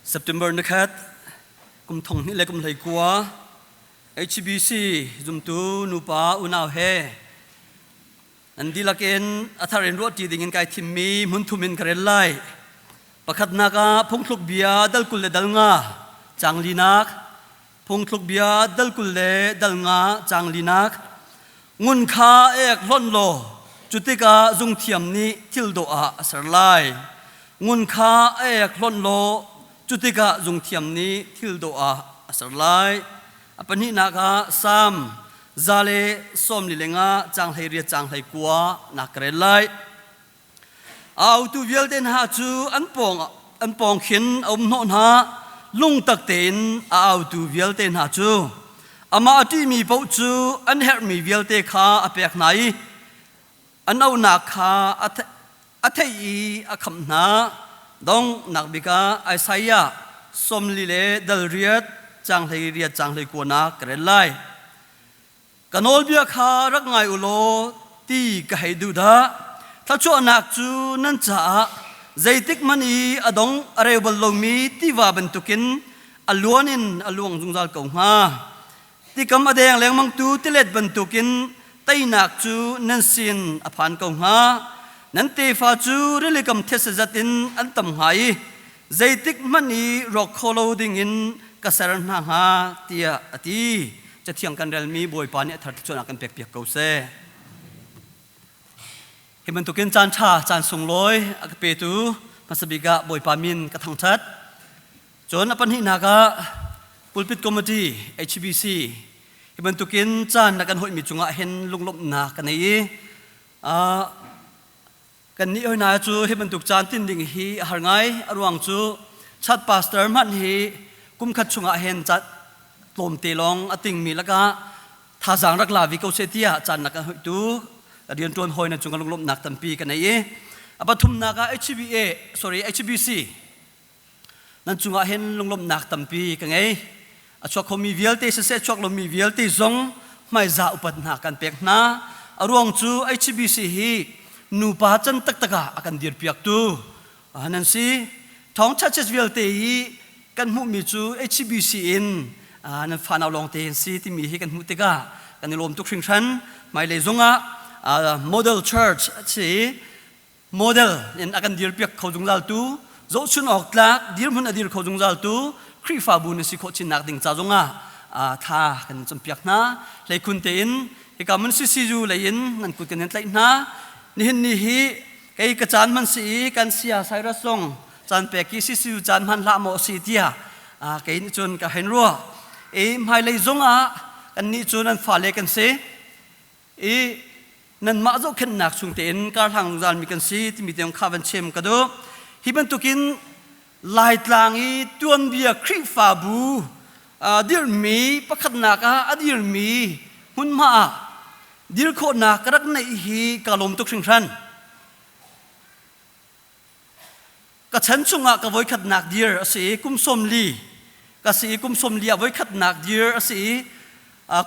September nikhat kum thong hnih le kum hlei kua HBC zumtu nupa unau he nan dihlak in a thar in ruahṭi ding in kai thimmi hmun thum in ka rel lai. Pakhatnak ah phungthluk bia dal kul le dal nga caang linak, phungthluk bia dal kul le dal nga caang linak, ngun kha ek hlonh law cu tikah zungthiam nih thil dawh ah a ser lai. Ngun kha ek hlonh law cu tikah zungthiam nih thil dawh ah a ser lai. A pahnihnak ah Salm za le sawm li lenga caang hlei riat caang hlei kua nak ka rel lai. A autu vialte hna cu an pawng an pawng khin a um hnawh hna. Lungtak tein a autu vialte hna cu amah a ṭihmi paoh cu an herhmi vialte kha a pek hna i an auhnak kha a theih i a khamh hna. Donghnak bik ah Isaiah sawmli le dal riat caang hlei riat caang hlei kuanak ka rel lai. Ka nawlbia kha rak ngai u law ti ka hei duh dah. Thluachuahnak cu nan caah zeitik hmanh i a dong a reu bal lomi tiva bantukin a luan in a luang zungzal ko hnga. Tikam a deng lengmangtu tilet bantukin teinak cu nan sin a phan ko hnga. Nan tefa cu rilikam thetse zat in an tam hnga i zeitik hmanh i rawk kho lo dingin ka ser hna hnga tiah a ti. Cathiang kan relmi Bawipa nih a thar thluachuahnak kan pekpiak ko seh. Hi bantukin caan ṭha, caan sunglawi a ka petu hmasa bik ah Bawipa min ka thangṭhat. Cun a pahnihnak ah Pulpit Committee HBC hi bantukin caan na kan hoihmi cungah hin lunglawmhnak ka nei i Kannih hoi hna cu hi bantuk caan tin ding hi a har ngai. A ruang cu chat pastor hmanh hi kum khat chungah hin cat tlawmte lawng a tingmi lakah thazaang rak la vi ko seh tiah caan nak kan hoihtu rianṭuan hawi na cung lunglawmhnak tampi ka nei i a pathumnak ah HBA sorry HBC nan cungah hin lunglawmhnak tampi ka ngei. A chuak khomi vialte siseh chuak lomi vialte zong hmaizah upat hna kan pek hna. A ruang cu HBC hi nupa can taktak ah a kan dirpiaktu nan si. Thawng churches vialte hi kan hmuhmi cu HBC in nan fanau lawngte an si timi hi kan hmuh tikah kan i lawm tuk hringhran. Hmailei zongah model church a si. Model in a kan dirpiak kho zungzal tu, zohchun awk tlak dirhmun a dir kho zungzal tu Khrihfabu na si khawh chinnak ding ca zongah tha kan campiak hna. Hleikhun tein hika mun CCU lei in nan kut kan in tlaih hna. Nihin ni hi kei ka caan hman si i kan sia Cyrus zong caan pek i CCU caan hman hlah maw si tiah kei nih cun ka hen rua. I hmailei zongah kan nih cu nan fale kan si. I nanmah zohkhenhnak chung tein karhlang zungzal mi kan si timi tiang kha van chem ka duh. Hi bantukin Laitlang i tuanbia Khrihfabu dirhmi pakhatnak ah a dirmi hmunhma ah dir khawhnak ka rak neih hi ka lawm tuk hringhran. Ka chan chungah ka voikhatnak dir a si i kum sawm li ka si i kum sawm li ah voikhatnak dir a si i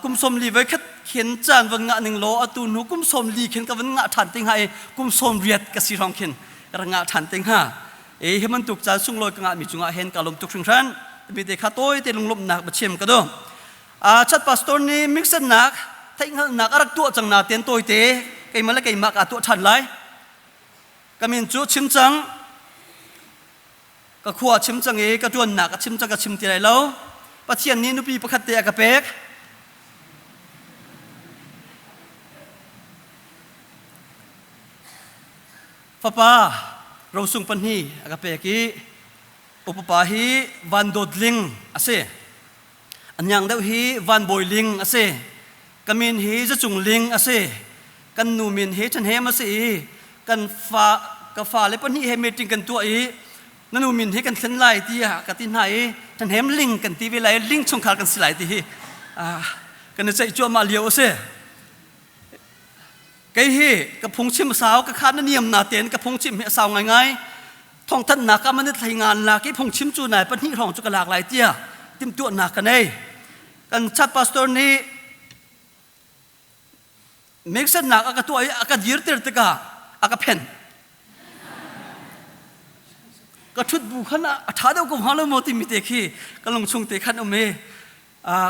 kum sawm li voikhat khin caan van ngah ning law atu hnu kum sawm li khin ka van ngah ṭhan te hnga i kum sawm riat ka si hrawng khin ka rak ngah ṭhan te hnga. E hi bantuk caan sunglawi ka ngahmi cungah hin ka lawm tuk hringhran. Timi te kha tawi te lunglawmhnak biachim ka duh. Chat pastor nih mixennak theihhngalhnak a rak tuah cang na ten tawi te keimah le keimah kaa tuah ṭhan lai. Ka min cu chim cang. Ka khua chim cang i ka ṭuannak a chim cang ka chim ti lai lo. Pathian nih nupi pakhat te a ka pek. Fapa rosung pahnih a ka pek i upapa hi Van Dawt Ling a si. A hniang deuh hi Van Bawi Ling a si. Ka min hi Zacung Ling a si. Kan nu min hi Ṭhahnem a si i kan fa ka fale pahnih he meeting kan tuah i na nu min hi kan thlen lai tiah ka ti hna i Ṭhahnem Ling kan ti ve lai Ling chungkhar kan si lai ti hi kan i ceih cuahmah lio a si. Kei hi ka phungchim a sau ka khan na niam na tein ka phungchim hi a sau ngaingai. Thawngthanhnak ah man i thlei ngan lak i phungchim cu nai pahnih hrawng cu ka lak lai tiah timhtuahnak ka nei. Kan chat pastor nih meksannak a ka tuah i a ka dirter tikah a ka phen. Ka ṭhut bu khan a ṭha deuh ko hnga lo maw timi te khi ka lungchung te khan um i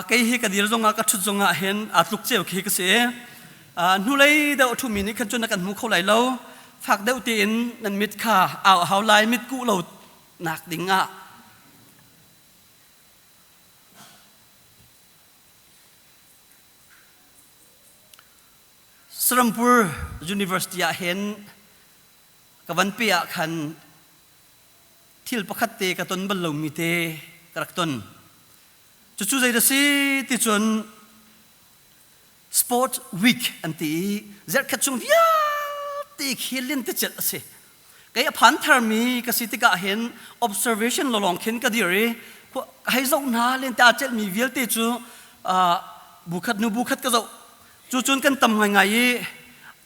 kei hi ka dir zongah ka ṭhut zongah hin aa tluk ceu khi ka si. Hnulei deuh a ṭhumi nih khan cun na kan hmu kho lai lo. Fak deuh tein nan mit kha au a hau lai, mit kuh lo nak ding ah. Serampur University ah hin ka van pe ah khan thil pakhat te ka ton bal lomi te ka rak ton. Cucu zei dah si ti cun sport week an ti i zarhkhat chung vialte khi lentecelh a si. Kei a phan tharmi ka si tikah hin observation lawlawng khin ka dir i hei zoh hna lente aa celhmi vialte cu bu khat hnu bu khat ka zoh. Cu cun kan tam ngaingai i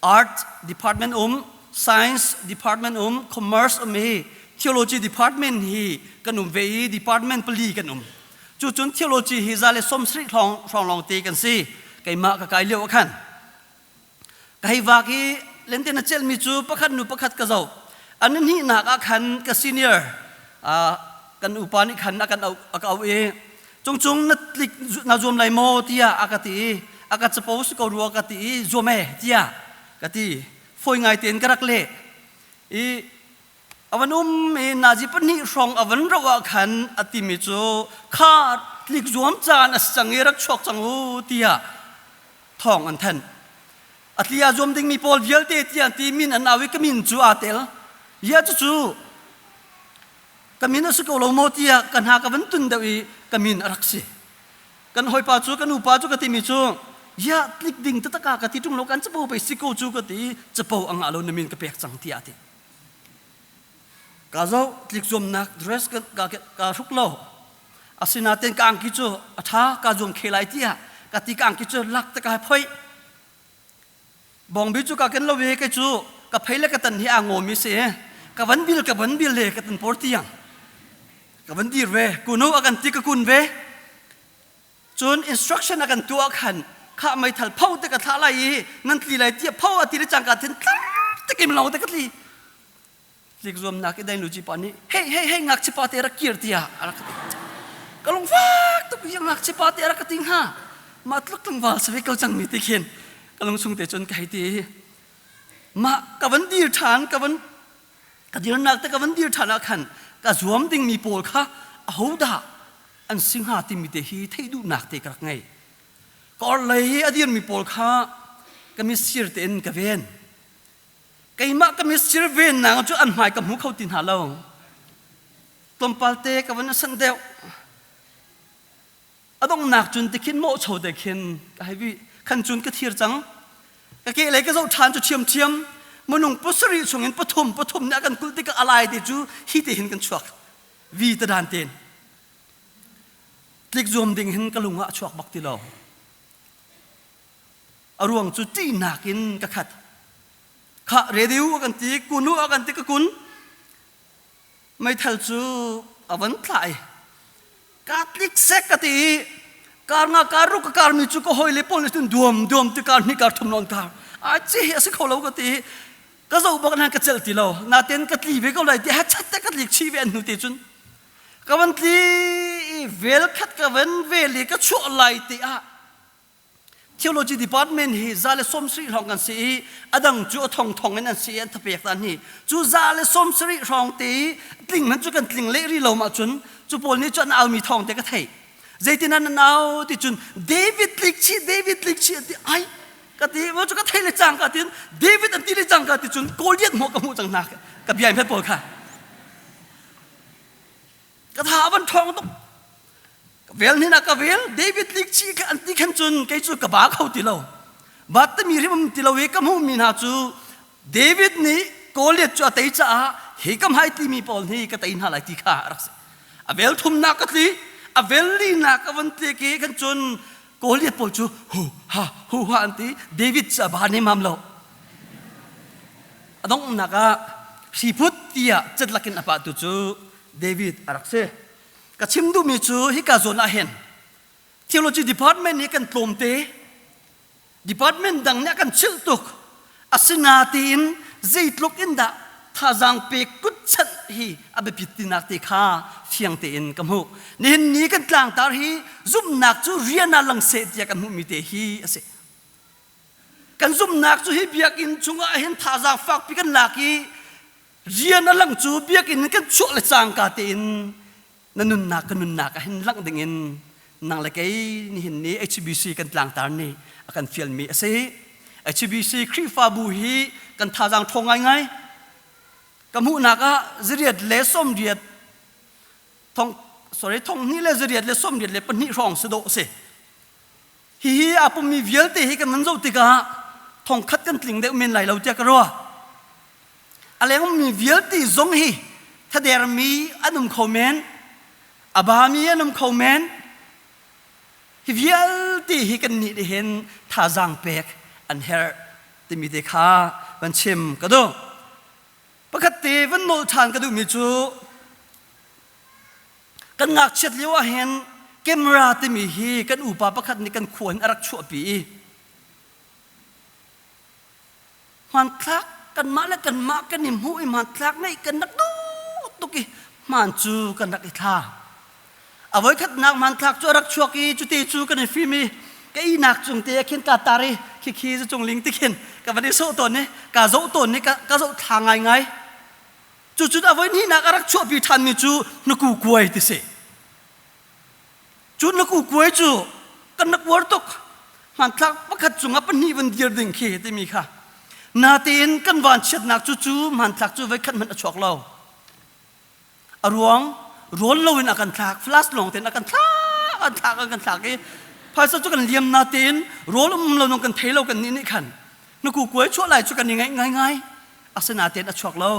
art department um, science department um, commerce um i theology department hi kan um ve i department pali kan um. Cu cun theology hi 170 hrawng lawng te kan si. Keimah ka kai lio ah khan. Ka hei vak i lente na celhmi cu pakhat nu pakhat ka zoh. An hnihnak ah khan ka senior kan upa nih khan a kan auh a ka auh i Cungcung na tlik na zuam lai maw tiah a ka ti i a ka capo si ko rua ka ti i zuam e tiah ka ti. Fawi ngai tein ka rak leh. I a van um i nazi pahnih hrawng a van roh ah khan a timi cu kha tlik zuam caan a si cang i rak chuak cang u tiah thawng an thanh. A tli a zuam dingmi pawl vialte tiah ti min an au i ka min cu aa tel. Ia cucu ka min a si ko lo maw tiah ka hna ka van tun deuh i ka min a rak si. Kan hawipa cu kan upa cu ka timi cu ya tlik ding taktak ah ka ti ṭung lo kan capo pei si ko cu ka ti i capo a ngah lo na min ka pek cang tiah a ti. Ka zoh tlik zuamnak dress ka, ka, ka hruk lo. Asinain ka angki cu a ṭha ka zuam khe lai tiah ka ti ka angki cu lak te ka phoi. Bawngbi cu ka ken lo ve kei cu ka phei le ka tan hi aa ngawmi si ka van bil ka van bil le ka tan por tiang ka van dir ve kunu a kan ti ka kun ve cun instruction a kan tuah khan kha meithal pho te ka thlah lai i nan tli lai tiah pho a ti le cangka thin tlar te kim lo te ka tli Tlik zuamnak i dainu pa nih hei hei hei ngakchia pa te rak kir tiah a rak ka ti. Ka lungfak tuk i ngakchia pa te a rak ka ti hnga. Mah tluk tlangval si ve ko cangmi ti khin ka lungchung te cun ka hei ti. Mah ka van dir ṭhan ka van ka dirnak te ka van dir ṭhan ah khan ka zuam dingmi pawl kha ahodah an si hnga timi te hi theih duhnak te ka rak ngei. Ka orhlei i a dirmi pawl kha ka mitsir tein ka ven. Keimah ka mitsir vennak cu an hmai ka hmu kho ti hna lo. Tlawmpal te ka van sanh deuh. A donghnak cun tikhin mawhcho te khin ka hei vi khan cun ka thir cang. Ka ke lei ka zoh ṭhan cu ṭhiamṭhiam. Minung pasarih chungin pathum pathum nih a kan kulh tikah a lai te cu hi te hin kan chuak. Vi ta dan ten. Tlik zuam ding hin ka lung ah a chuak bak ti lo. A ruang cu ṭihnak in ka khat. Khah radio a kan ti, kunu a kan ti ka kun. Meithal cu a van thlah i Catholic sek ka ti i kar nga kar ruk ka kar mi cu ka hawi le pawl nih cun duam duam ti kar hnih kar thum nawn kar ai ci hi a si kho lo ka ti i ka zoh bak nan ka celh ti lo naten ka tli ve ko lai ti ha chat te ka tlik chi ve an hnu te cun ka van tli i vel khat ka van vel i ka chuah lai te ah Theology department hi 170 hrawng kan si i a dang cu a thongthong in an si i an thapek ta hni. Cu 170 hrawng te i tling hmanh cu kan tling leh rih lo ma cun cu pawl nih cu an aumi thawng te ka theih. Zeitin an an au ti cun David tlik chih David tlik chih ti ai ka ti mo cu ka thei le cang ka tin David an ti le cang ka ti cun Goliath mo ka hmuh cang hna ka bia hmet pawl kha ka tha a van ṭhawng tuk ka vel hnin ah ka vel David likchi kha an ti khan cun kei cu ka ba kho ti lo bat timi hrim um ti lo i ka hmuhmi hna cu David nih Goliath cu a tei caah hi ka hmai timi pawl hi ka tei hna lai ti kha a rak si a vel thumnak ka tli a vel linak ka van tlik i kan cun Goliath pawl cu hu ha hu ha an ti David cu a ba nemam lo A donghnak ah hriput tiah cetlak in a pahtu cu David a rak si. Ka chim duhmi cu hika zawn ah hin theology department nih kan tlawmte, department dang nih a kan chilh tuk. Asinain zeitluk in dah thazaang pek kutchanh hi a biapit tinak te kha fiang tein ka hmuh. Nihin ni kan tlangtar hi zumhnak cu rian ah lang seh tiah kan hmuhmi te hi a si. Kan zumhnak cu hi biakinn chungah hin thazaang fakpi kan lak i rian a lang cu biakinn in kan chuah le cangka tein na nunnak ka nunnak ah hin langh dingin nang le kei nihin ni HBC kan tlangtar nih a kan fialmi a si. HBC Khrihfabu hi kan thazaang ṭhawng ngaingai. Ka hmuhnak ah zariat le sawmriat thong sorry thonghnih le zariat le sawmriat le pahnih hrawng si dawh a si. Hihi aa pummi vialte hi kan van zoh tikah thongkhat kan tling deuh men lai lo tiah ka ruah. A leng ummi vialte zong hi thadermi an um kho men, a bami an um kho men. Hi vialte hi kan nih nih hin thazaang pek an herh timi te kha van chim ka duh. Pakhat te van nawl ṭhan ka duhmi cu Kan ngakchiat lio ah hin camera timi hi kan upa pakhat nih kan khua in a rak chuahpi i hmanthlak kanmah le kanmah kan i hmuh i hmanthlak ngeih kan rak duh tuk i hmaan cu kan rak i thla. A voikhatnak hmanthlak cu a rak chuak i cute cu kan i fim i ka ihnak cung te ah khin ka tar i khikhi cu cung ling ti khin ka van i sawh tawn i ka zoh tawn i ka zoh thla ngaingai. Cucun a voi hnihnak a rak chuahpi ṭhanmi cu hnaku kuai ti si. Cu hnaku kuai cu kan rak uar tuk. Hmanthlak pakhat cungah pahnih van dir ding khi timi kha. Natein kan vanchiatnak cu cu hmanthlak cu voikhat hmanh a chuak lo. A ruang rawl loin a kan thlak, flash lawng tein a kan thlak, an thlak, an kan thlak i phaisa cu kan liam natein rawl um lo nong kan thei lo kan nih nih khan hnaku kuai chuah lai cu kan i ngaih ngaingai. Asinain a chuak lo.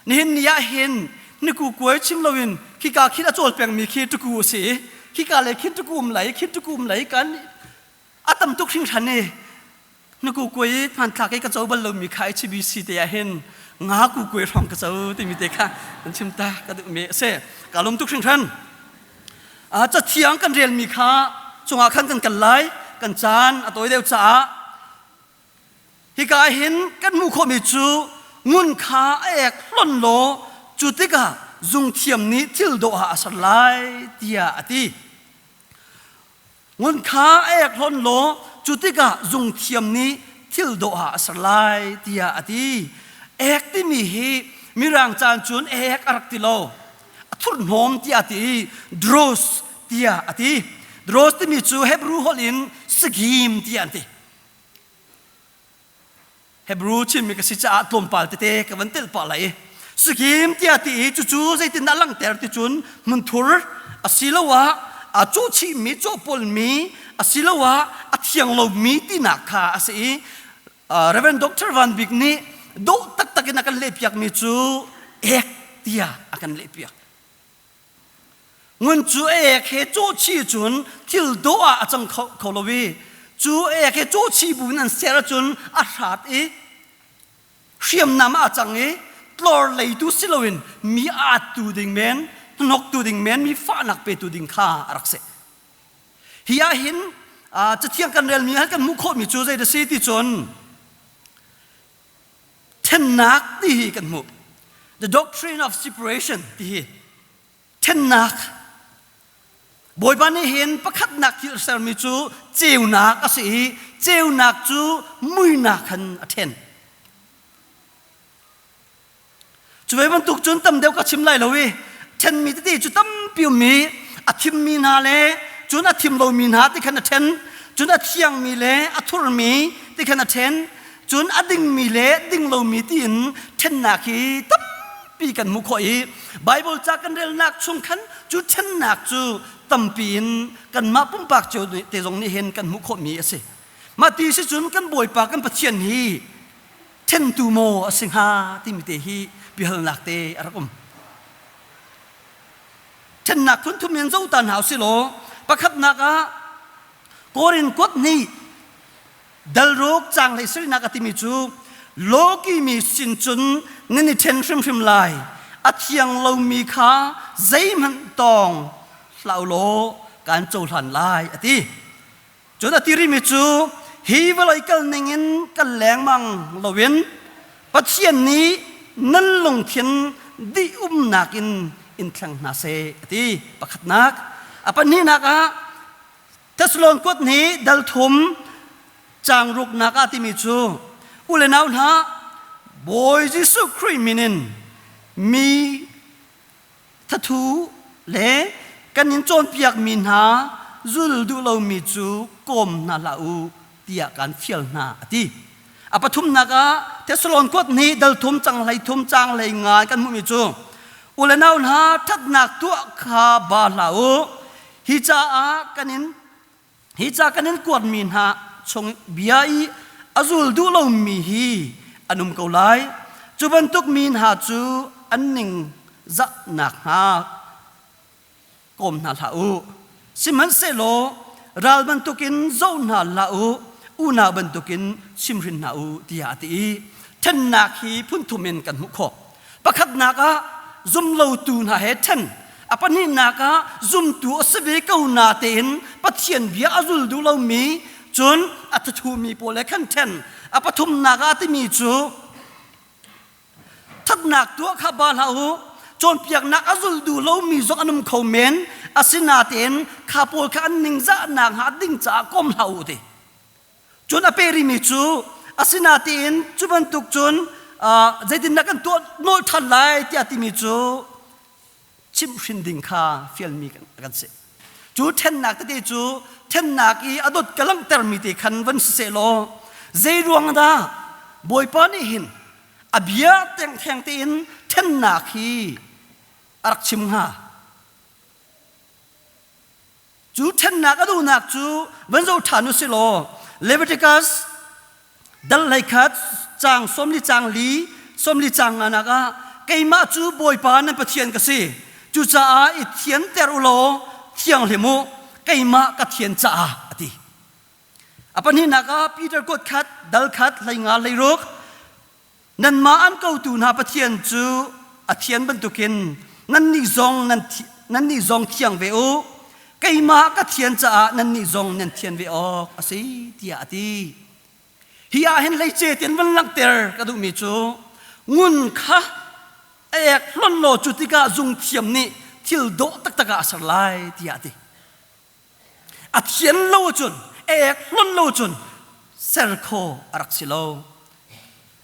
Nihin ni ah hin niku kuai chim loin khika khin a cawl pengmi khi tuku a si i khika lei khin tuku um lei khin tuku um lei kan a tam tuk hringhran i niku kuai i hmanthlak i ka co bal lomi kha HBC te ah hin nga ku kuai hrawng ka co timi te kha an chim ta ka duhmi a si. Ka lung tuk hringhran. Cathiang kan relmi kha cungah khan kan kal lai kan caan a tawi deuh caah Hika ah hin kan hmuh khawhmi cu ngun kha a ek hlon law cu tikah zungthiam nih thil dawh ah a ser lai tiah a ti. Ngun kha a ek hlon law cu tikah zungthiam nih thil dawh ah a ser lai tiah a ti. Ek timi hi Mirang caan cun ek a rak ti lo. A thurhnawm tiah a ti i dross tiah a ti. Dross timi cu Hebrew holh in sagim tiah an ti. Hebrew chimmi ka si caah tlawmpal tete ka van telh pah lai. Sikim tiah ti i cucu zeitindah langhter ti cun hmunthur asiloah a cawhchihmi cawhpawlmi asiloah a thiang lomi tinak kha a si i Reverend Dr. Van Bik nih dawh taktak in a kan lehpiakmi cu ek tiah a kan lehpiak. Ngun cu ek he cawhchih cun thil dawh ah a cang kho lo i cu ek he cawhchih bu in an ser ahcun a hrat i hriamnam ah a cang i tlor leitu si loin mi aattu ding men hnoktu ding men mi fahnak petu ding kha a rak si. Hi ah hin cathiang kan relmi ah kan hmuh khawhmi cu zei dah si ti cun Thennak ti hi kan hmuh. The doctrine of separation ti hi thennak. Bawipa nih hin pakhatnak thil sermi cu ceunak a si i ceunak cu muinak khan a then. Cu ve bantuk cun tam deuh ka chim lai lo i ṭhenmi tete cu tampi um i a thimmi hna le cun a thim lomi hna ti khan a ṭhen, cun a thiangmi le a thurmi ti khan a ṭhen, cun a dingmi le ding lomi tiin ṭhennak hi tampi kan hmuh khawh i Baibal ca kan relnak chung khan cu ṭhennak cu tampi in kanmah pumpak cio te zong nih hin kan hmuh khawhmi a si. Mah ti si cun kan Bawipa kan Pathian hi ṭhentu maw a si hnga timi te hi biahalnak te a rak um. Ṭhennak phunthum in zoh ta hna usih law pakhatnak ah Korin kuat hnih dalruk caang hlei sarihnak a timi cu lawki mi sin cun nan i ṭhen hrimhrim lai a thiang lomi kha zeihmanh tawng hlah u law kaan cohlan lai a ti. Cun a ti rihmi cu hi vawlei kal ningin kal lengmang loin Pathian nih nan lungthin dih umnak in in thleng hna seh a ti. Pakhatnak. A pahnihnak ah Thessalon kuat nih dal thum caang ruknak ah timi cu u le nau hna Bawi Jesuh Khrih min in mi thathu le kan in cawnpiakmi hna zul duh lomi cu kawm hna hlah u tiah kaan fial hna a ti. A pathumnak ah Thessalon kuat nih dal thum cang hlei thum caang hlei nga kan hmuhmi cu u le nau hna ṭhatnak tuah kha ba hlah u. Hi caah kan in Hi ca kan in kuatmi hna chung bia i a zul duh lomi hi an um ko lai. Cu bantuk mi hna cu an ning zahnak hnga kawm hna hlah u. Sihmanhsehlaw ral bantukin zoh hna hlah u, unau bantukin chimhrin hna u, tiah a ti i ṭhennak hi phunthum in kan hmuh khawh. Pakhatnak ah zumlotu hna he ṭhen. A pahnihnak ah zumtu a si ve ko na tein Pathian bia a zul duh lomi cun a thathumi pawl he khan ṭhen. A pathumnak ah timi cu thatnak tuah kha ba hlah u. Cawnpiaknak a zul duh lomi zong an um kho men. Asinain kha pawl kha an ningzahnak hnga ding caah kom hlah u ti. Cun a pe rihmi cu asinain cu bantuk cun zeitindah kan tuah nawl ṭhan lai tiah timi cu chimhhrin ding kha fialmi kan si. Cu ṭhennak tete cu ṭhennak i a dot ka langhtermi te khan van si sehlaw zei ruang dah Bawipa nih hin a bia tengtheng tein ṭhennak hi a rak chim hnga? Cu ṭhennak a duhnak cu van zoh ṭhan u si law Leviticus dal hleikhat caang sawmli caang li sawmli caang nganak ah keimah cu Bawipa nan Pathian ka si cucaah i thianter u law thianghlim u keimah ka thian caah a ti. A pahnihnak ah Peter kuat khat dal khat hleinga hleiruk Nanmah an kotu hna Pathian cu a thian bantukin nannih zong nan nannih zong thiang ve u. Keimah ka thian caah nannih zong nan thian ve awk a si tiah a ti. Hi ah hin hleice tian van langhter ka duhmi cu ngun kha a ek hlon law cu tikah zungthiam nih thil dawh taktak ah a ser lai tiah a ti. A thian lo cun ek hlon lo cun ser kho a rak si lo.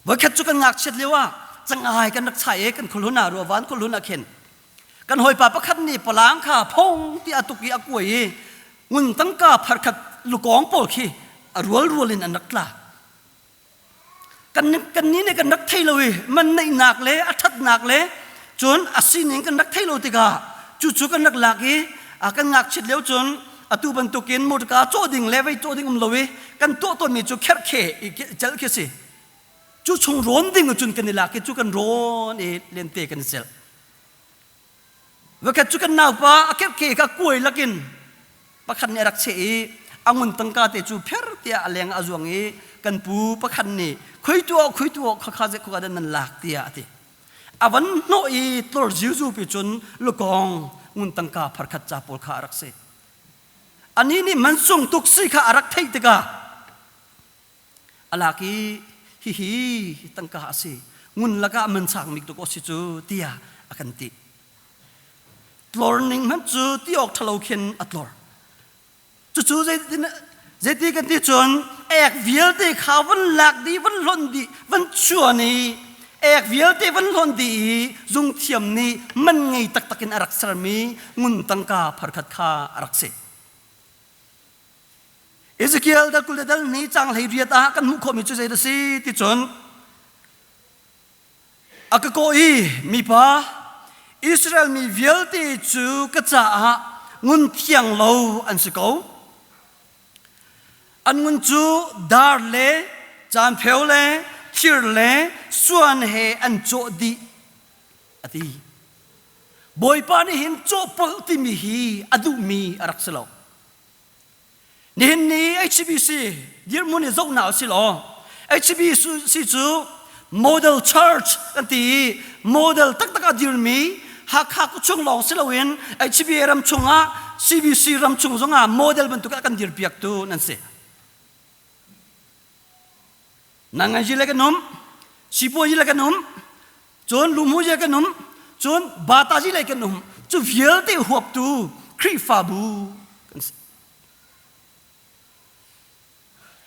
Voikhat cu kan ngakchiat lio ah cangai kan rak chai i kan khualhun ah ruavan khualhun ah khin kan hawipa pakhat nih palang kha phong ti a tuk i a kuai i ngun tangka pharkhat lukawng pawl khi a rual rual in an rak tla. Kan kan ni nih kan rak thei lo i man neihnak le a ṭhatnak le cun a sining kan rak thei lo tikah cucu kan rak lak i kan ngakchit lio cun atu bantukin motorka cawh ding le vei cawh ding um lo i kan tuah tawnmi cu kherhkhe i celh khi si. Cu chung rawn ding cun kan i lak i cu kan rawn i lente kan i celh. Vakhat cu kan naupa a kherhkhe kha kuai lakin pakhat nih a rak cheh i a ngun tangka te cu pher tiah a leng a zuang i kan pu pakhat nih khoi tuah khoi tuah khakha ze khua dan nan lak tiah a ti. A van hnawh i tlor ziuzu pi cun lukong ngun tangka pharkhat ca pawl kha a rak si. Anih nih mansung tuk si kha a rak theih tikah a lak i hihi tangka a si ngun lakah man sangmi tuk si cu tiah a kan ti. Tlor ning hmanh cu ti awk ṭhalo khin a tlor. Cucu zeiti kan ti cun ek vialte kha van lak dih, van hlonh dih, van chuan i ek vialte van hlonh dih i zungthiam nih man ngei taktak in a rak sermi ngun tangka pharkhat kha a rak si. Ezekiel dal 20 le dal ni cang hlei riat ah kan hmuh khawhmi cu zei a si ti cun a ka kawh i mipa Israel mi vialte cu ka caah ngun thiang lo an si ko. An ngun cu dar le caanpheu le thir le suan he an cawh dih a ti. Bawipa nih hin cawhpolh timi hi a duhmi a rak si lo. Nihin ni HBC dirhmun i zohnak si law HBC cu model church kan ti i model taktak a dirmi Hakha khuachung lawng si loin HBA ram chungah CBC ram chung zongah model bantuk ah kan dirpiaktu nan si. Nanganji le kan um, sipuayi le kan um, cun lumhu ye kan um. Cun Batazi lei kan um. Cu vialte huaptu Khrihfabu kan si.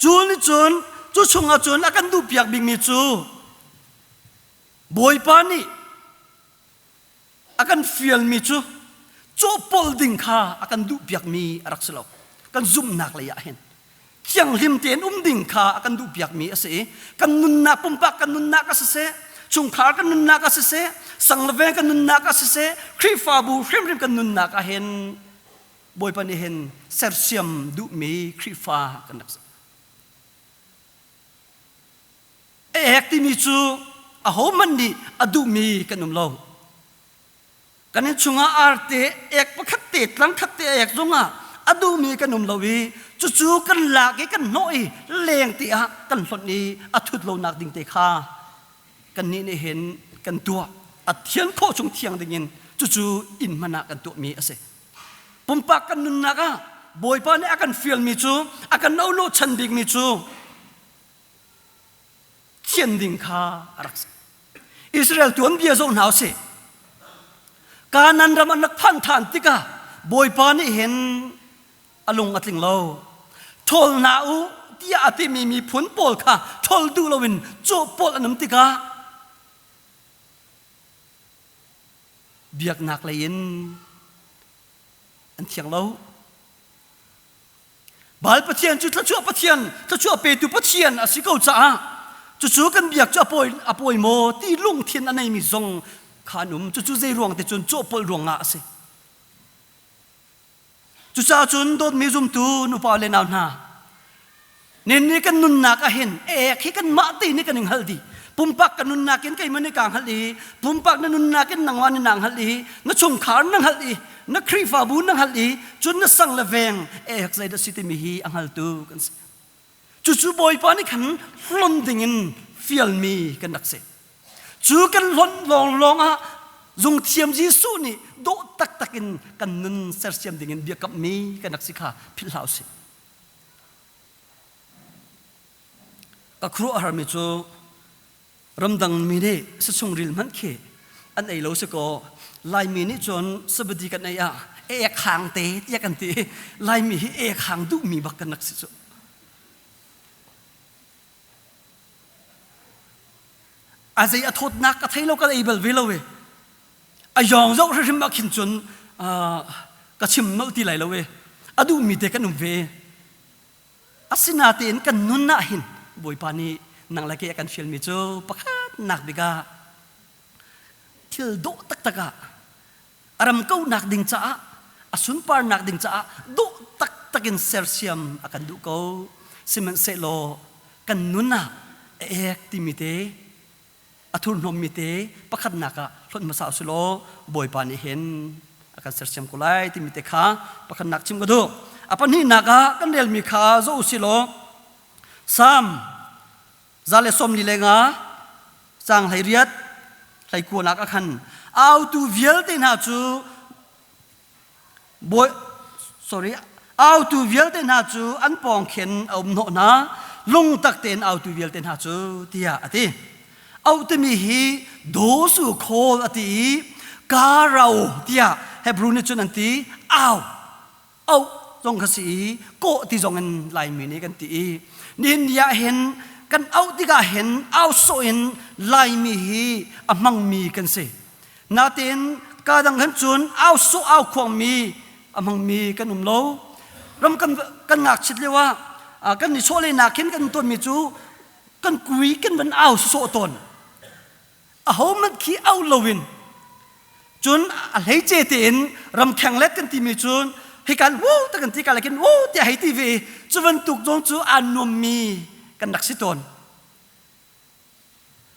Cu nih cun cu chungah cun a kan duhpiak bikmi cu Bawipa nih a kan fialmi cu cawhpolh ding kha a kan duhpiakmi a rak si lo. Kan zumhnak lei ah hin thianghlim tein um ding kha a kan duhpiakmi a si i kan nunnak pumpak kan nunnak ah siseh, chungkhar kan nunnak ah siseh, sang le veng kan nunnak ah siseh, Khrihfabu hrimhrim kan nunnak ah hin Bawipa nih hin sersiam duhmi Khrihfa kan rak si. Ek timi cu ahohmanh nih a duhmi kan um lo. Kan inn chungah arte ek pakhat te tlang khat te ek zongah a duhmi kan um lo i cucu kan lak i kan hnawh i leng te ah kan hlonh i a thut lonak ding te kha kannih nih hin kan tuah. A thian khawh chung thiang dingin cucu inn hmanh ah kan tuahmi a si. Pumpak kan nunnak ah Bawipa nih a kan fialmi cu a kan nolochan bikmi cu thian ding kha a rak si. Israel tuanbia zoh hna usih. Kanan ram an rak phan than tikah Bawipa nih hin a lung a tling lo. Ṭhawl hna u tiah a timi miphun pawl kha ṭhawl duh loin cawhpawlh an um tikah biaknak lei in an thiang lo. Baal Pathian cu thluachuah Pathian, thluachuah petu Pathian a si ko caah cucu kan biak cu a pawi, a pawi maw ti lungthin a neimi zong kha an um. Cucu zei ruang te cun cawhpolh ruangah a si. Cucaah cun dawtmi zumtu nupa le nau hna, nin nih kan nunnak ah hin ek hi kanmah te nih kan i hngalh dih. Pumpak ka nunnak in keimah nih kaa hngalh i, pumpak na nunnak in nangmah nih naa hngalh i, na chungkhar na hngalh i, na Khrihfabu na hngalh i, cun na sang le veng ek zeidah si timi hi a hngaltu kan si. Cucu Bawipa nih khan hlon dingin fialmi kan rak si. Cu kan hlonh lawnglawng ah zungthiam Jesuh nih dawh taktak in kan nun sersiam dingin biakammi kan rak si kha philh hlah usih. Ka khuaruahharmi cu ramdang mi nih sachungril hmanh khi an ei lo si kaw Laimi nih cun sabadi kan ei ah ek hang te tiah kan ti. Laimi hi ek hang duhmi bak kan rak si cu. A zei a thawtnak ka thei lo ka ei bal ve lo e. A yawng zoh hrimhrim ah khin cun ka chim nolh ti lai lo e. A duhmi te kan um ve. Asinatein kan nun ah hin Bawipa nih nang le kei a kan fialmi cu pakhatnak bik ah thil dawh taktak ah a ram kaunak ding caah a sunparnak ding caah dawh taktak in sersiam a kan duh ko. Sihmanhsehlaw kan nun ah a ek timi te a thurhnawmmi te pakhatnak ah hlonh hmasa usih law Bawipa nih hin a kan sersiam ko lai timi te kha pakhatnak chim ka duh. A pahnihnak ah kan relmi kha zoh usih law Salm 145 caang 18 hleikuanak ah khan autu vialte hna cu Bawi, sorry, autu vialte hna cu an pawng khin a um hnawh hna, lungtak tein autu vialte hna cu, tiah a ti. Auh timi hi dosu khawl a ti i karau tiah Hebrew nih cun an ti, au, auh zong kha si i kawh ti zong in Laimi nih kan ti i nihin ni ah hin kan auh tikah hin au sawh in Laimi hi a hmangmi kan si. Natein ka dang han cun au sawh au khuangmi a hmangmi kan um lo. Ram kan kan ngakchit lio ah kan ni sawh nak hin kan tuanmi cu kan kui kan van au sawh tawn. Aho hmanh khi au loin cun a hleice tein ramkheng let kan timi cun hikan wu ta kan ti ka lakin wu tiah hei ti ve cu bantuk zong cu aa nuammi kan rak si tawn.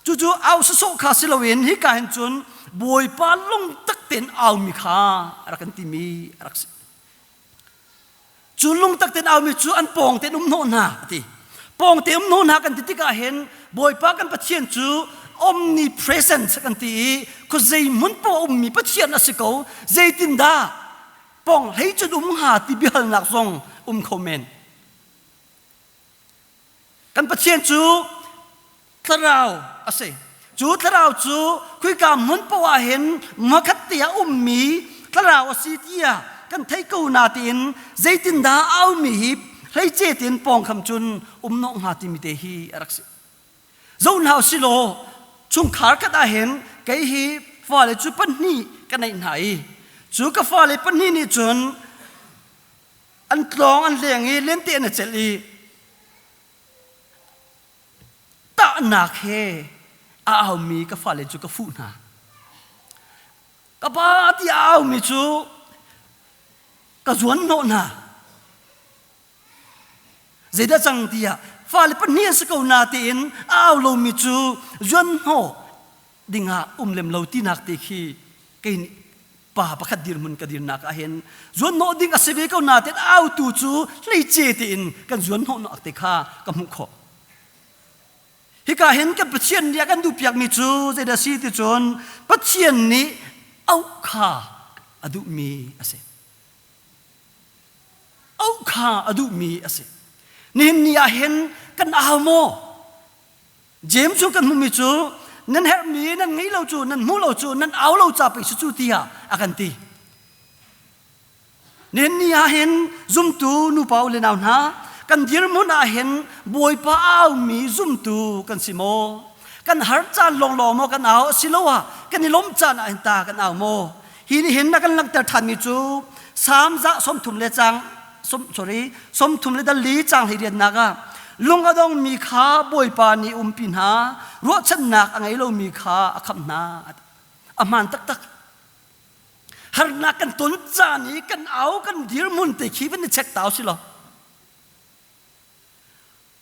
Cucu au sawsawh kha si loin hika hin cun Bawipa lungtak tein aumi kha a rak kan timi a rak si. Cu lungtak tein aumi cu an pawng tein um hnawh hna a ti. Pawng te um hnawh hna kan ti tikah hin Bawipa kan Pathian cu omnipresent kan ti i khuazei hmun poah ummi Pathian a si ko zeitindah pawng hlei cun um hnga ti biahalnak zong um kho men. Kan Pathian cu thlarau a si. Cu thlarau cu khuika hmun paoh ah hin makhat te ah ummi thlarau a si tiah kan theih ko natein zeitindah a aumi hi hleice tein pawngkham cun um nawh hnga timi te hi a rak si. Zo hna usilaw chungkhar khat ah hin kei hi fale cu pahnih ka neih hna i cu ka fale pahnih nih cun an tlawng an leng i lente an i celh i tahnak he a aumi ka fale cu ka fuh hna. Ka pa ti a aumi cu ka zuan hnawh hna. Zeidah cang tiah fale pahnih an si ko natein a au lomi cu zuan hnawh dingah um lem lo tinak te khi kei nih pa pakhat dirhmun ka dirnak ah hin zuan hnawh ding a si ve ko natein a autu cu hleice tein kan zuan hnawhnak te kha ka hmuh khawh. Hika hin kan Pathian nih a kan duhpiakmi cu zeidah a si ti cun Pathian nih auh kha a duhmi a si. Auh kha a duhmi a si. Nihin ni ah hin kan au maw? James cu kan hmuhmi cu nan herhmi nan ngei lo cu nan hmu lo cu nan au lo ca pei si cu tiah a kan ti. Nihin ni ah hin zumtu nupa u le nau hna kan dirhmun ah hin Bawipa a aumi zumtu kan si maw? Kan har caan lawnglawng maw kan au asiloah kan i lawmh caan ah hin ta kan au maw? Hi nih hin a kan langhter ṭhanmi cu Salm za 30 le cang sorry 30 le dal li cang hlei riannak ah lung a dongmi kha Bawipa nih umpi hna ruahchannak a ngei lomi kha a khamh hna a hmaan taktak harnak kan ton caan i kan au kan dirhmun te khi van i check tau si lo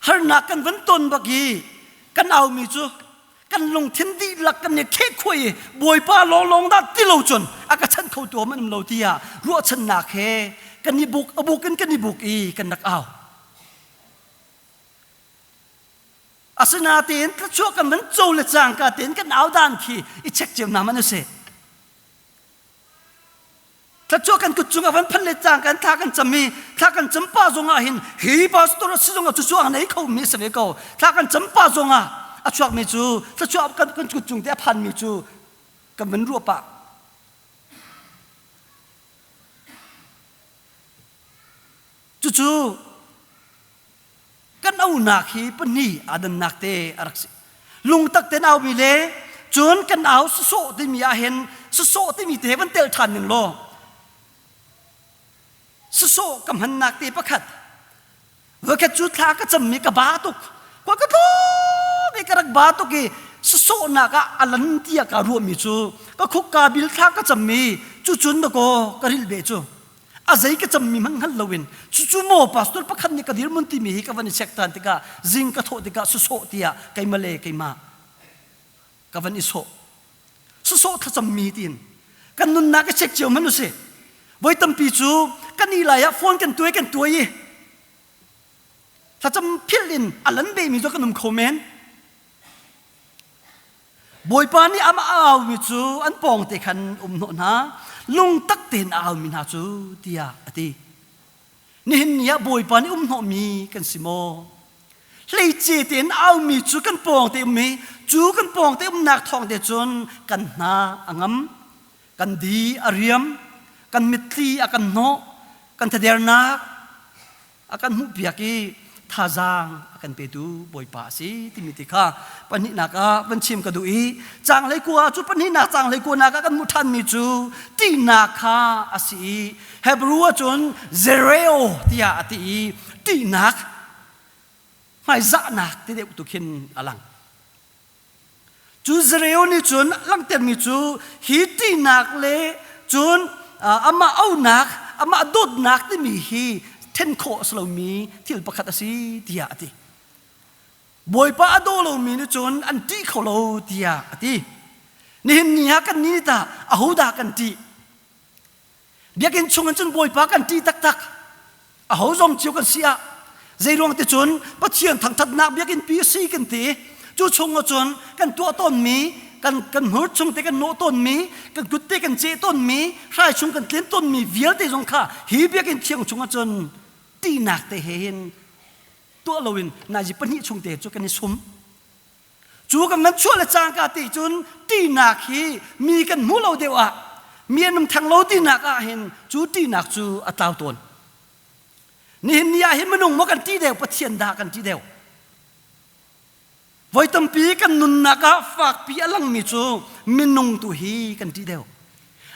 Harnak kan van ton bak i kan aumi cu kan lungthin dihlak kan i khekhuai i Bawipa lawnglawng dah ti lo cun a ka chanh kho tu an um lo tiah ruahchannak he kan i buk a buk in kan i buk i kan rak au. Asinain thluachuah kan van co le cangka tein kan au dan khi i check cio hna man usih. Thluachuah kan kut cung a van phan le cang kan thla kan cam i thla kan cam pa zong ah hin hi pastor a si zong ah cucu a nei kho mi a si ve ko thla kan cam pa zong ah a chuak mi cu thluachuah kan kan kut cung te a phan mi cu kan van ruah pah cucu Kan aunak hi pahnih aa dannak te a rak si. Lungtak tein aumi le cun kan au sawsawh timi ah hin sawsawh timi te van tel ṭhan ning law sawsawh ka hmannak te pakhat voikhat cu thla ka cammi ka ba tuk kua ka tlawm i ka rak ba tuk i sawsawhnak ah a lan tiah kaa ruahmi cu ka khuk ka bil thla ka cammi cu cun dakaw ka rilh beh cu A zei ka cammi hmanh hngal loin cucu maw pastor pakhat nih ka dirhmun timi hi ka van i check tan tikah zing ka thawh tikah sawsawh tiah keimah le keimah ka van i sawh. Sawsawh thlacammi tiin kan nunnak i check cio hmanh usih. Voi tampi cu kan i lai ah phone kan tuai kan tuai i thlacam philh in a lan bemi cu kan um kho men. Bawipa nih amah a aumi cu an pawngte khan um hnawh hna, lungtak tein a aumi hna cu, tiah a ti. Nihin ni ah Bawipa nih um hnawhmi kan si maw? Hleice tein a aumi cu kan pawngte um i cu kan pawngte umnak thawng te cun kan hna a ngam, kan di a riam, kan mitthli a kan hnawh, kan thadernak a kan hmuhpiak i thazaang a kan petu Bawipa a si timi ti kha pahnihnak ah van chim ka duh i caanglei kua cu pahnihnak caanglei kuanak ah kan hmuh ṭhanmi cu ṭihnak kha a si i Hebrew ahcun zereo tiah a ti i ṭihnak hmaizahnak ti deuh tu khin a lang. Cu Zereo nih cun langhtermi cu hi ṭihnak le cun amah aunak, amah dawtnak timi hi ṭhen khawh a si lomi thil pakhat a si tiah a ti. Bawipa a daw lomi nih cun an ṭih kho lo tiah a ti. Nihin ni ah kan nih tah ahodah kan ṭih? Biakinn chung in cun Bawipa kan ṭih taktak. Aho zong cio kan si ah zeiruang ti cun Pathian thangṭhatnak biakinn pi a si kan ti. Cu chung ah cun kan tuah tawnmi, kan kan hmur chung te kan nawh tawnmi, kan kut te kan ceh tawnmi, hrai chung kan tlen tawnmi vialte zong kha hi biakinn thiang chung ah cun ṭihnak te he hin tuah loin nazi pahnih chung te cu kan i sum. Cu kan van chuah le cangka ti cun ṭihnak hi mi kan hmu lo deuh ah mi an um theng lo tinak ah hin cu ṭihnak cu a tlau tawn. Nihin ni ah hin minung maw kan ṭih deuh Pathian dah kan ṭih deuh? Voi tampi kan nunnak ah fakpi a langmi cu minung tu hi kan ṭih deuh.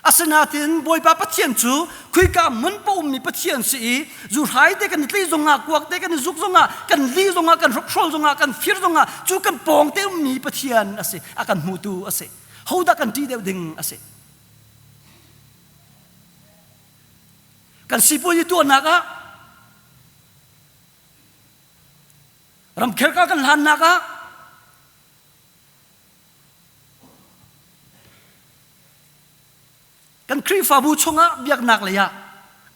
Asinain Bawipa Pathian cu khuika hmun pa ummi Pathian si i zuhrai te kan i tli zongah, kuak te kan i zuk zongah, kan li zongah, kan hrokhrol zongah, kan fir zongah cu kan pawng te ummi Pathian a si, a kan hmutu a si. Hodah kan ṭih deuh ding a si. Kan sipuazi tuahnak ah Ramkhel ka kan hlannak ah kan Khrihfabu chungah biaknak lei ah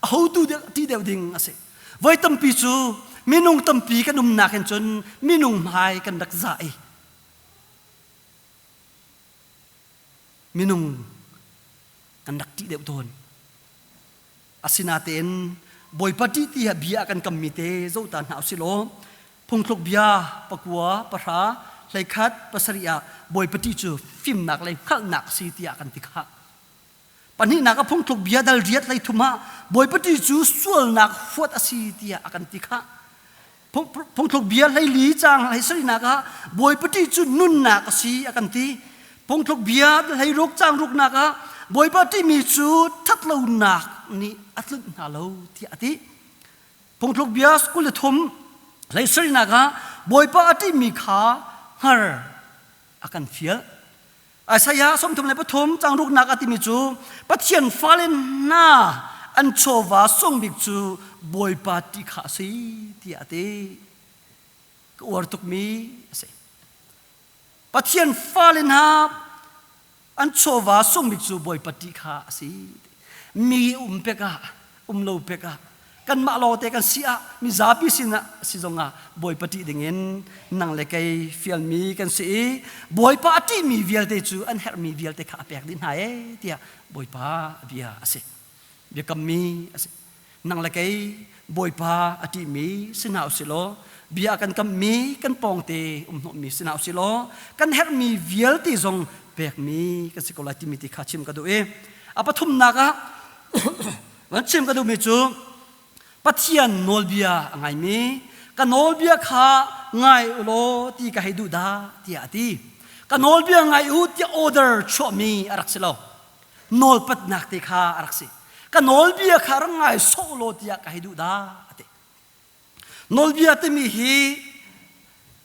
ahotu ti deuh ding a si. Voi tampi cu minung tampi kan umnak hin cun minung hmai kan rak zah i minung kan rak ṭih deuh tawn. Asinain Bawipa ṭih ti bia a kan kammi te zoh ta hna usih law phungthluk bia pakua pahra 11 pasarih ah Bawipa ṭih cu fimnak le hngalhnak a si tiah kan ti khah. Pahnihnak a phungthluk bia dal riat 33 ah Bawipa ṭih cu sualnak huat a si tiah a kan ti khah. Phungthluk bia 14 caang 17nak ah Bawipa ṭih cu nunnak a si a kan ti. Phungthluk bia 16 caang ruknak ah Bawipa ṭihmi cu ṭhatlonak nih a tlunh hna lo tiah a ti. Phungthluk bia 23 17nak ah Bawipa a ṭihmi kha hngar a kan fial. Isaiah 33 caang ruknak a timi cu Pathian fale hna an chawva sungbik cu Bawipa ti kha a si tiah a ti. Ka uar tukmi a si. Pathian fale hna an chawva sungbik cu Bawipa ti kha a si. Mi um pek ah um lo pek ah kanmah lawngte kan si ah mizapi sinah si zongah Bawipa ṭih dingin nang le kei fialmi kan si i Bawipa a ṭihmi vialte cu an herhmi vialte kha a pek dih hna ee tiah Bawipa bia a si. Biakammi a si. Nang le kei Bawipa a ṭihmi si hna usih law bia kan kammi kan pawngte um hnawhmi si hna usih law kan herhmi vialte zong pekmi kan si ko lai timi ti kha chim ka duh i a pathumnak ah Van chim ka duhmi cu Pathian nawlbia a ngaimi ka nawlbia kha ngai u law ti ka hei duh dah tiah a ti. Ka nawlbia ngai u tiah order chuahmi a rak si lo. Nawlpatnak te kha a rak si. Ka nawlbia kha rak ngai sawh law tiah ka hei duh dah a ti. Nawlbia timi hi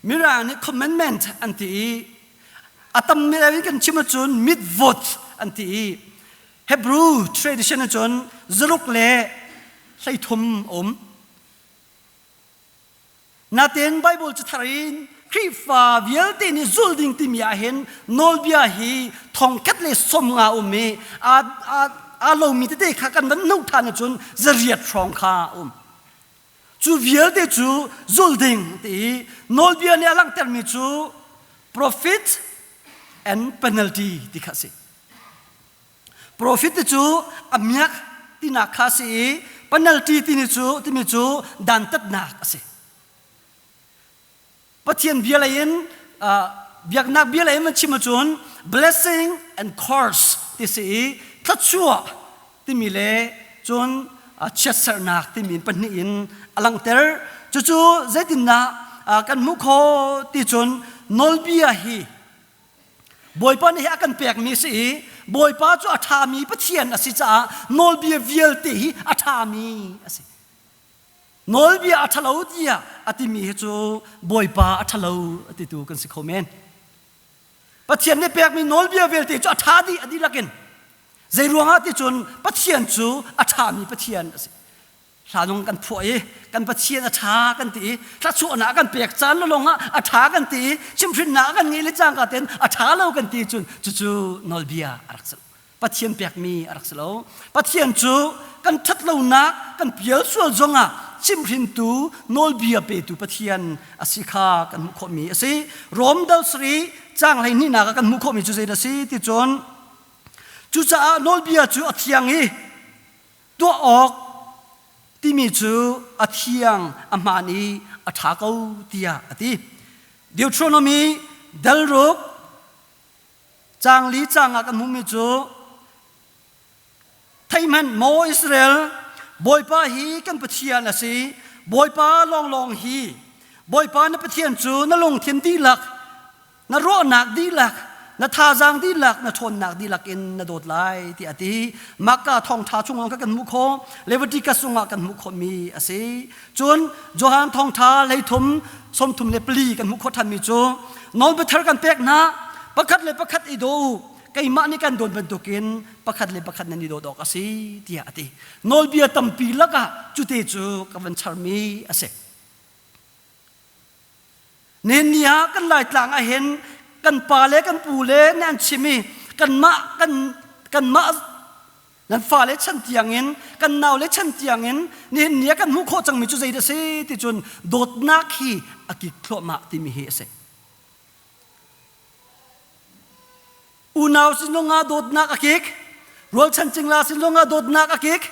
Mirang nih commandment an ti i a tam in kan chim ahcun mitvot an ti i Hebrew tradition ahcun zaruk le 33 um. Natin Bible cu thar in Khrihfa vialte nih zul ding timi ah hin nawlbia hi thongkhat le 50 um i aa lomi tete kha kan van hnuh ṭhan ahcun 800 hrawng kha um. Cu vialte cu zul ding ti i nawlbia nih a langhtermi cu profit and penalty ti kha a si. Profit ti cu a miak tinak kha a si i penalty timi cu timi cu dantatnak a si. Pathian bia lei in biaknak bia lei in van chim ahcun blessing and curse ti si i thluachuah timi le cun chiatserhnak timi pahnih in a langhter. Cucu zeitindah kan hmuh khawh ti cun nawlbia hi Bawipa nih hi a kan pekmi si i Bawipa cu a ṭhami Pathian a si caah nawlbia vialte hi a ṭhami a si. Nawlbia a ṭhalo tiah a timi hi cu Bawipa a ṭhalo a titu kan si kho men. Pathian nih pekmi nawlbia vialte cu a ṭha dih a dihlak in. Zei ruangah ti cun Pathian cu a ṭhami Pathian a si. Hla nung kan phuah i kan Pathian a ṭha kan ti i thluachuahnak a kan pek caan lawng ah a ṭha kan ti i chimhhrinnak a kan ngeih le cangka tein a ṭha lo kan ti cun cucu nawlbia a rak si. Pathian pekmi a rak si lo. Pathian cu kan ṭhatlonak kan pial sual zongah chimhrintu nawlbia petu Pathian a si kha kan hmuh khawhmi a si. Rom dal sari caang 12nak ah kan hmuh khawhmi cu zeidah a si ti cun cucaah nawlbia cu a thiang i tuah awk timi cu a thiang a hmaan i a ṭha ko tiah a ti. Deuteronomy. Dal ruk caang li caang ah kan hmuhmi cu Theihmanh maw Israel, Bawipa hi kan Pathian a si, Bawipa lawnglawng hi. Bawipa na Pathian cu na lungthin dihlak, na ruahnak dihlak, na thazaang dihlak, na ṭhawnnak dihlak in na dawt lai tiah a ti. Mahka thawngṭha chungah kan hmuh khawh, Leviticus chungah kan hmuh khawhmi a si. Cun Johan thawngṭha hleithum 34 kan hmuh khawh ṭhanmi cu nawlbia thar kan pek hna, pakhat le pakhat i daw u, keimah nih kan dawt bantukin pakhat le pakhat nan i dawt awk a si tiah a ti. Nawlbia tampi lakah cute cu ka van charmi a si. Nihin ni ah kan Laitlang ah hin kan pa le kan pu le nih an chim i kanmah kan kanmah nan fale chan tiangin kan naule chan tiangin nihin ni ah kan hmuh khawh cangmi cu zeidah a si ti cun dawtnak hi a kik thluahmah timi hi a si. Unau sin zongah dawtnak a kik, rualchan cingla sin zongah dawtnak a kik,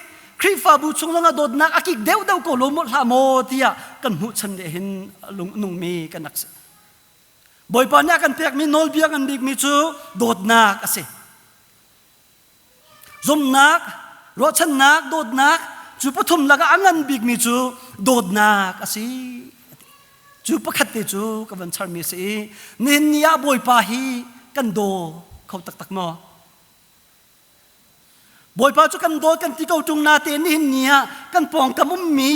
Khrihfabu chung zongah dawtnak a kik deuhdeuh ko lo maw hlah maw tiah kan hmuh chan le hin nungmi kan rak si. Bawipa nih a kan pekmi nawlbia ngan bikmi cu dawtnak a si. Zumhnak, ruahchannak, dawtnak cu pathum lakah a ngan bikmi cu dawtnak a si. Cu pakhat te cu ka van charmi a si i nihin ni ah Bawipa hi kan daw kho taktak maw? Bawipa cu kan dawt kan ti ko ṭung natein nihin ni ah kan pawngkam ummi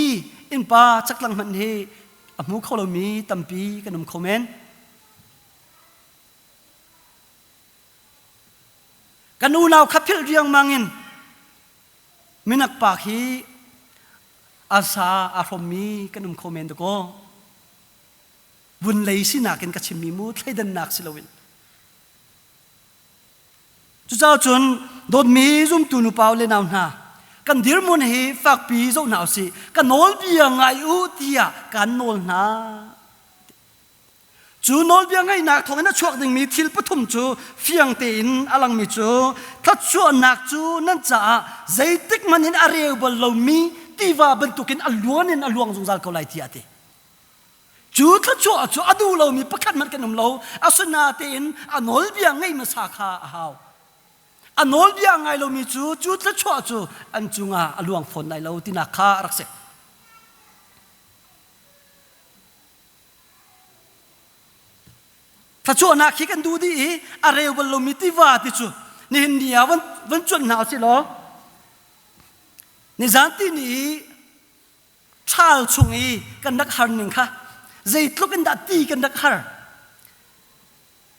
innpa chaklang hmanh hi a hmu kho lomi tampi kan um kho men. Kan unau kha philh riangmang in minak pa khi arsa aa hrawmmi kan um kho men dakaw. Vun lei sinak in ka chimmi mu thleidannak si loin. Cucaah cun dawtmi zumtu nupau le nau hna kan dirhmun hi fakpi zoh hna usih ka nawlbia ngai u tiah kaan nawl hna. Cu nawlbia ngaihnak thawngin a chuak dingmi thil pathum cu fiang tein a langmi cu thluachuahnak cu nan caah zeitik hmanh in a reu bal lomi tiva bantukin a luan in a luang zungzal ko lai tiah a ti. Cu thluachuah cu a duh lomi pakhat hmanh kan um lo. Asinain a nawlbia ngeih hmasa kha a hau. A nawlbia a ngai lomi cu cu thluachuah cu an cungah a luang fawn lai lo tinak kha a rak si. Thluachuahnak hi kan duh dih i a reu bal lomi tiva ti cu nihin ni ah van, van cuanh hna usih law nizan ti ni i ṭhal chung i kan rak har ning kha zeitluk in dah ti kan rak har.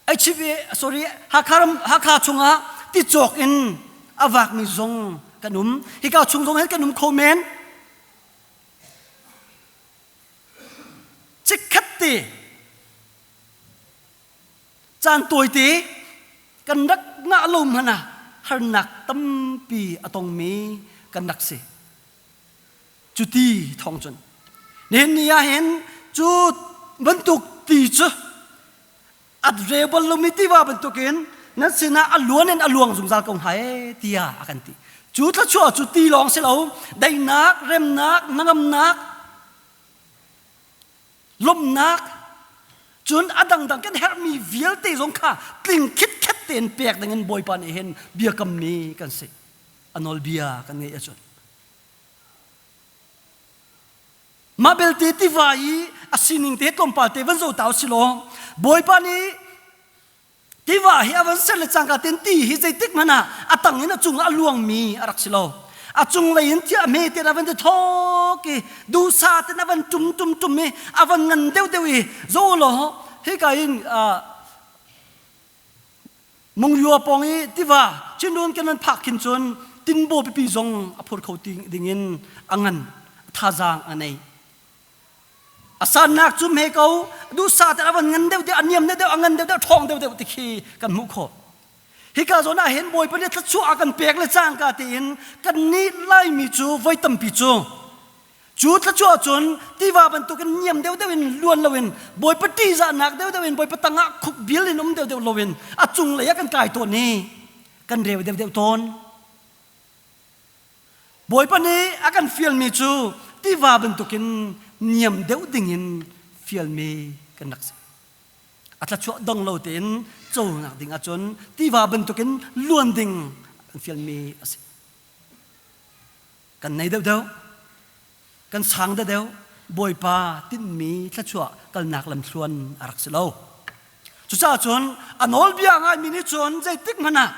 HIV, sorry, Hakha, ram, Hakha chungah ti cawk in a vakmi zong kan um. Hika chung zong hin kan um kho men. Chikkhat te caan tawite kan rak ngah lo hmanh ah harnak tampi a tongmi kan rak si. Cuti thawng cun nihin ni ah hin cu bantuk ti cu a reu bal lomi tiva bantukin nan sinah a luan in a luang zungzal ko hnga ee tiah a kan ti. Cu thluachuah cu ti lawng si lo, daihnak, remnak, hnangamnak, lawmhnak, cun a dangdang kan herhmi vialte zong kha tling khitkhet tein pek dingin Bawipa nih hin biakammi kan si. A nawlbia kan ngeih ahcun. Mah belte tiva i a sining te tlawmpal te van zoh ta usih law Bawipa nih tiva hi a van ser le cangka ten ti hi zeitik hmanh ah a tang in a cungah a luangmi a rak si lo. A cunglei in thil a hme te a van ti thawk i duhsa ten a van tum tum tum i a van ngan deuh deuh i zo law hika in Mungyua pawng i tiva Chinrun kan van phak khin cun tinbaw pipi zong a phur kho dingin a ngan thazaang a nei. A sannak cu hme ko duhsah te a van ngan deuh deuh a niam deuh deuh a ngan deuh deuh ṭhawng deuh deuh ti khi kan hmuh khawh. Hika zawn ah hin Bawipa nih thluachuah a kan pek le cangka tein kan nih Laimi cu voi tampi cu Cu thluachuah cun tiva bantukin niam deuhdeuh in luan loin Bawipa ṭihzahnak deuhdeuh in Bawipa tangah khukbil in um deuhdeuh loin a cunglei ah kan kai tawn i kan reu deuhdeuh tawn. Bawipa nih a kan fialmi cu tiva bantukin niam deuh dingin fialmi kan rak si. A thlachuah dong lo tein conak ding ahcun tiva bantukin luan ding an fialmi a si. Kan nei deuhdeuh, kan sang deuhdeuh, Bawipa tinhmi thluachuah kalnak lamthluan a rak si lo. Cucaah cun a nawlbia ngaimi nih cun zeitik hmanh ah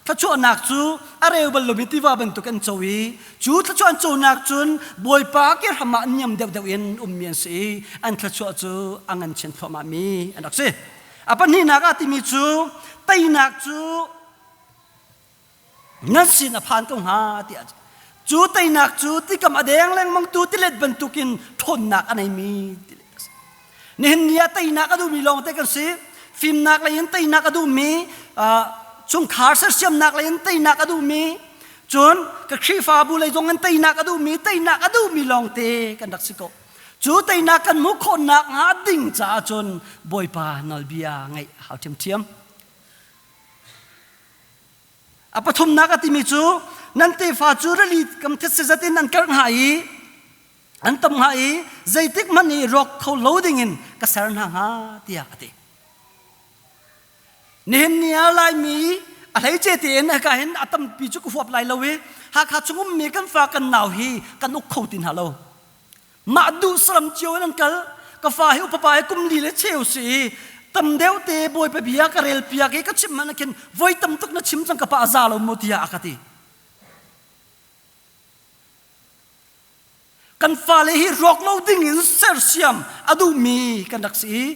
thluachuahnak cu a reu bal lomi tiva bantuk an co i cu thluachuah an conak cun Bawipa ke hram ah niam deuhdeuh in ummi an si i an thluachuah cu a ngan chin thluahmahmi an rak si. A pahnihnak ah timi cu teinak cu nan sin a phan ko hnga tiah cu teinak cu tikam a deng lengmang tu tilet bantukin ṭhawnnak a neimi tilet a si. Nihin ni ah teinak a duhmi lawngte kan si. Fimnak lei in teinak a duhmi, chungkhar sersiamnak lei in teinak a duhmi, cun ka Khrihfabu lei zong in teinak a duhmi, teinak a duhmi lawngte kan rak si ko. Cu teinak kan hmuh khawhnak hnga ding caah cun Bawipa nawlbia ngaih a hau ṭhiamṭhiam. A pathumnak a timi cu nan tefa cu rili kam thetse zat in an karh hnga i an tam hnga i zeitik hmanh i rawk kho lo dingin ka ser hna hnga tiah a ti. Nihin ni ah Laimi a hleice tein hika hin a tampi cu ka huap lai lo i Hakha chung ummi kan fa kan nau hi kan uk kho ti hna lo. Mah duh saram cio in an kal. Ka fa hi upapa hi kum li le cheu si i tam deuh te Bawipa bia ka rel piak i ka chim hmanh khin voi tam tuk na chim cang ka pa a za lo mu tiah a ka ti. Kan fale hi rawk lo ding in sersiam a duhmi kan rak si i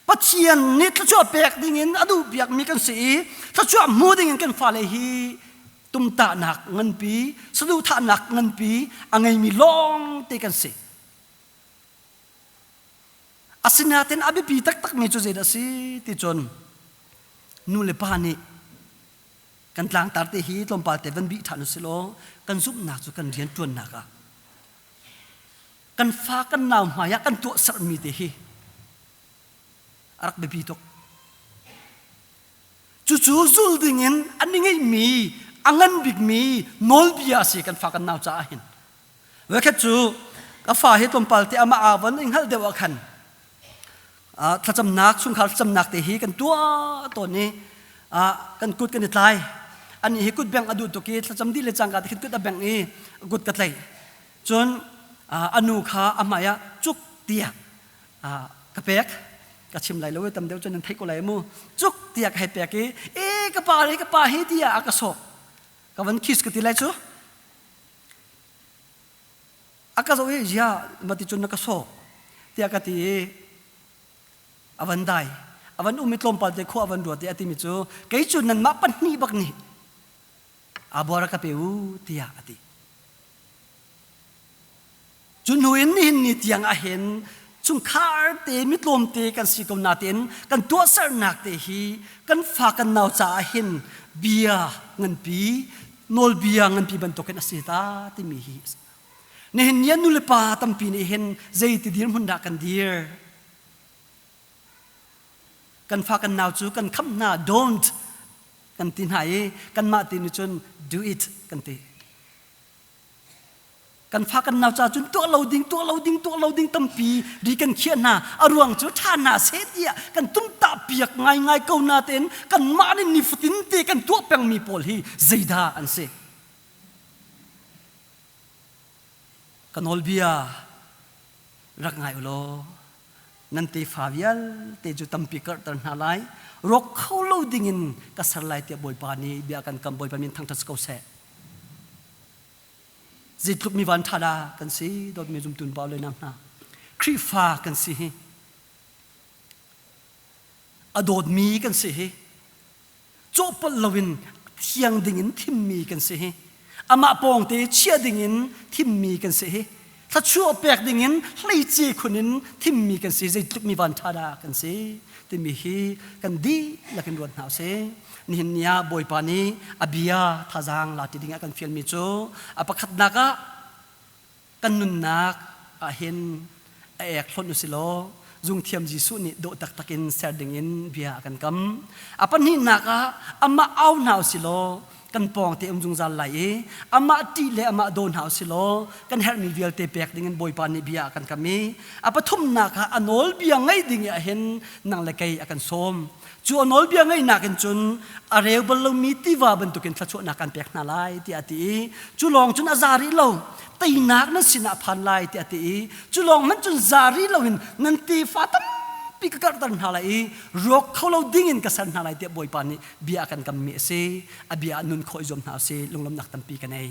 Pathian nih thluachuah pek ding in a duh piakmi kan si i thluachuah hmu ding in kan fale hi tumtahnak nganpi, saduhthahnak nganpi a ngeimi lawng te kan si. Asinain a biapi taktakmi cu zeidah a si ti cun nu le pa nih kan tlangtar te hi tlawmpal te van bih ṭhan u silaw kan zumhnak cu kan rian ṭuannak ah kan fa kan nau hmai ah kan tuahsermi te hi a rak biapi tuk. Cucu zul dingin an i ngeihmi a ngan bikmi nawlbia a si kan fa kan nau caah hin. Voikhat cu ka fa hi tlawmpal te amah aa von i hngalh deuh ah khan thlacamnak chungkhar thlacamnak te hi kan tuah tawn i kan kut kan i tlai. Anih hi kut bengh a duh tuk i thlacam dih le cangka te khin kut a bengh i kut ka tlaih. Cun a nu kha a hmai ah cuk tiah ka pek ka chim lai lo i tam deuh cun nan theih ko lai mu cuk tiah ka hei pek i e ka pa hi ka pa hi tiah a ka sawk ka van kiss ka ti lai cu a ka zoh i zia mati cun na ka sawk tiah ka ti i a van dai a van um i tlawmpal te khua a van ruat i a timi cu kei cu nanmah pahnih bak nih abuara ka pe u tiah a ti Cu hnu in nihin ni tiang ahhin chungkhar te mitlawmte kan si ko natein kan tuahsernak te hi kan fa kan nau caah hin bia nganpi nawlbia nganpi bantukin a si ta timi hi a si. Nihin ni ah nulepa tampi nih hin zeiti dirhmun dah kan dir? Kan fa kan nau cu kan khamh hna don't kan ti hna i kanmah ti nih cun do it kan ti. Kan fa kan nau ca cun tuah lo ding, tuah lo ding, tuah lo ding tampi ri kan khiah hna. A ruang cu ṭha hna seh tiah kan tumtah piak ngaingai ko natein kanmah nih nifatin te kan tuah pengmi pawl hi zeidah an si? Ka nawlbia rak ngai u law nan tefa vialte cu tampi karhter hna lai. Rawk kho lo dingin ka ser lai tiah Bawipa nih bia kan kam. Bawipa min thangṭhat si ko seh. Zeitluk mi van ṭha dah kan si, dawtmi zumtu pa le nau hna. Khrihfa kan si hi. A dawtmi kan si hi. Cawhpolh loin thiang dingin thimmi kan si hi. Amah pawngte chia dingin thimmi kan si hi. Thluachuah pek dingin hleice khun in thimmi kan si. Zeitluk mi van ṭha dah kan si timi hi kan dihlak in ruat hna usih. Nihin ni ah Bawipa nih a bia thazaang la ti ding ah kan fialmi cu a pakhatnak ah kan nunnak ah hin a ek hlonh usih law zungthiam Jesuh nih dawh taktak in ser ding in bia a kan kam. A pahnihnak ah amah au hna usih law kan pawng te um zungzal lai i amah ṭih le amah daw hna usih law kan herhmi vialte pek dingin Bawipa nih bia a kan kam i a pathumnak ah a nawlbia ngaih ding ah hin nang le kei a kan sawm. Cu a nawlbia ngaihnak in cun a reu bal lomi tiva bantukin thluachuahnak kan pek hna lai tiah a ti i cu lawng cun a za rih lo teinak nan sinah a phan lai tiah a ti i cu lawng hmanh cun za rih loin nan tefa tampi ka karhter hna lai i rawk kho lo dingin ka ser hna lai tiah Bawipa nih bia a kan kammi a si. A bia ah nun khawh i zuam hna usih. Lunglawmhnak tampi ka nei.